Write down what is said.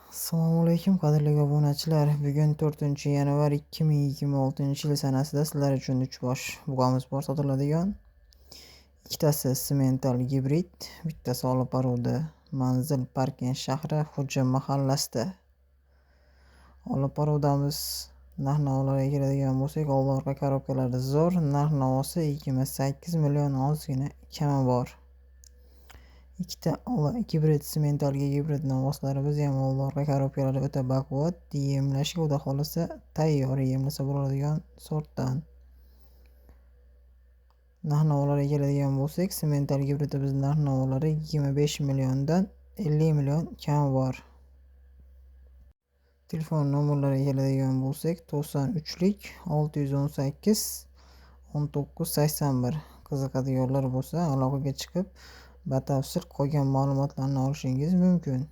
Assalomu alaykum, qadrli obunachilar. Bugun 4 yanvar 2026-yil sanasida sizlar uchun 3 bosh buqamiz bor sotiladigan. Ikkitasi simental gibrid, bittasi ola порода. Manzil Parkent shahri, Xo'ja mahallasida. Ola порода miz narx-navolarga keladigan bo'lsak, oldi orqa korobkalari zo'r, narx-navosi 28 million, ozgina kami bor. Ikkita ola gibrid, simentalga gibrid novvoslarimiz ham oldi orqa korobkalari o'ta baquvvat, yemlashga xudo xohlasa tayyor, yemlasa bo'ladigan sortdan. Narx-navolarga keladigan bo'lsak, simental gibridimiz narx-navolari 25 milliondan 50 million kami bor. Telefon nomerlariga keladigan bo'lsak, 93lik 618 19 81. Qiziqadiganlar bo'lsa, aloqaga chiqib, batafsil qolgan ma'lumotlarni olishingiz mumkin.